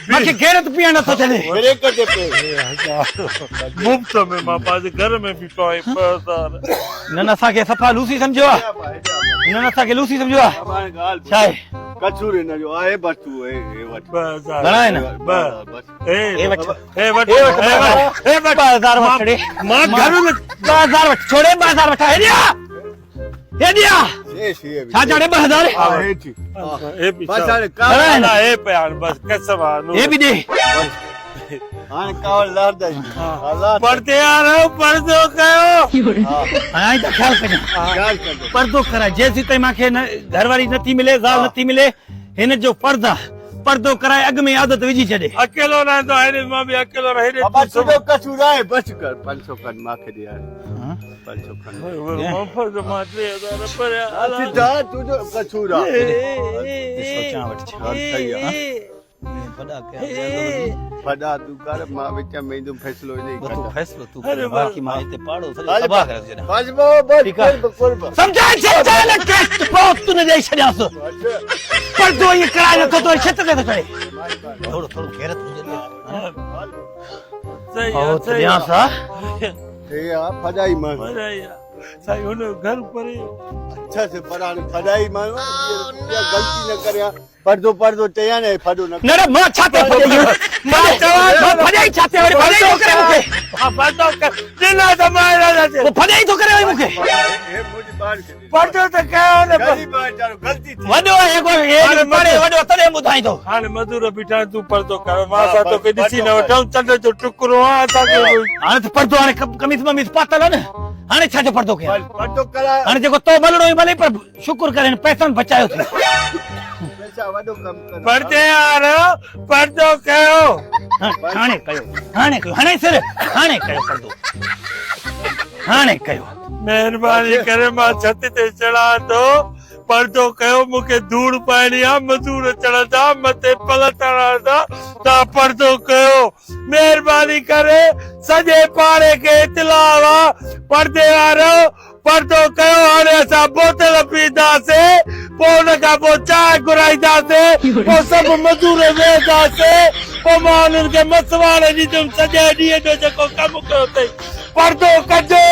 مونکي غيرت پيئڻ نٿو ڇڏي. بريڪ تي پي. مفت ۾ مان پنهنجي گهر ۾ بيٺو آهيان 2000. هنن اسان کي صفا لوسي سمجهيو آ. هنن اسان کي لوسي سمجهيو آ. ڇا آهي؟ قصور هن جو آهي بس تون هي وٺ. 2000. گهڻا آهن؟ ٻه. هي وٺ. هي وٺ. هي وٺ. هي وٺ. 2000 وٺ ڙي. مان گهر ۾ 2000 وٺ ڇوڙي 2000 وٺ هيڏي آ. هيڏي آ. ڇا چاڙهي 2000؟ ها هي ٿي. هي به بس هاڻي ڪا گهڻا آهن؟ هي پيا آهن بس قسم آ. هي به ڏي. هاڻي ڪاوڙ لهندئي. پردي وارو پردو ڪيو. هاڻي ته خيال ڪجان. خيال ڪجو. پردو ڪرائي جيسين تائين مان کي گهر واري نٿي ملي زال نٿي ملي هن جو فرض آ پردو ڪرائي اڳ ۾ عادت وجهي ڇڏي. اڪيلو رهندو آهي هيڏي مان به اڪيلو رهي ڏي بابا تنهنجو قصور آهي بس ڪر 500 کن مان کي ڏي هاڻي 500 کن محفظ مان 3000 ڀريا سڌا تنهنجو قصور آ سوچان وٺ ڇا صحيح آ وڏا تون ڪر مان وچ ۾ ايندم فيصلو انهي تون فيصلو تون ڪر باقي مان هتي پاڙو سڄو تباهه ڪري ڇڏيان بس بابا بس قرب قرب سمجهائي ڇڏ نه ٽيسٽ پوت تون ڏئي ڇڏيانس پردو ائين ڪرائي نٿو تو ڇت تي ٿو چڙهي ٿورو ٿورو غيرت هجي صحيح آ ته ڏيانس ها صحيح آ فدائي مان سائين هن گهر پري اڇا سي پر هاڻي فدائي مان غلطي نه ڪريان پردو پردو چيان نه ڦڏو نه نه نه مان ڇا تي ڦڏي مان چوان ٿو ڦڏي ڇا تي وري ڦڏي ٿو ڪري مونکي ها پردو ڪر ڏنا ته مان نه ٿي پوء ڦڏي ٿو ڪري وري مونکي هي منهنجي ٻار کي پردو ته ڪيو نه غريب آهي ويچارو غلطي ٿي وڏو آهي ڪو هي پڙي وڏو تڏهن ٻڌائين ٿو هاڻي مزور بيٺا تون پردو ڪر مان سا توکي ڏسي نه وٺان چنڊ جو ٽڪرو آ اسان کي هاڻي ته پردو هاڻي قميص مميص پاتل آ نه هاڻي ڇا جو پردو ڪيان پردو ڪرائي هاڻي جيڪو تو ملڻو ئي ملي پر شڪر ڪر هن پئسن بچايو ٿي. پئسا وڏو ڪم ڪن. پردي وارو پردو ڪيو. هاڻي ڪيو هاڻي ڪيو هڻي سر هاڻي ڪيو پردو هاڻي ڪيو. مهرباني ڪري مان ڇت تي چڙهان ٿو پردو ڪيو مون کي ڌوڙ پائڻي آ مزور چڙهندا مٿي پلٿر هڻندا تان پردو ڪيو مهرباني ڪري سڄي پاڙي کي اطلاع آ پردي وارو پردو ڪيو هاڻي اسان بوتل پيئنداسين پوء ان کان پوء چانهه گهرائينداسين پوء سڀ مزور ويهنداسين پوء مان انهن کي مسواڙ ڏيندم سڄي ڏينهن جو جيڪو ڪم ڪيو اٿئي پردو ڪجو.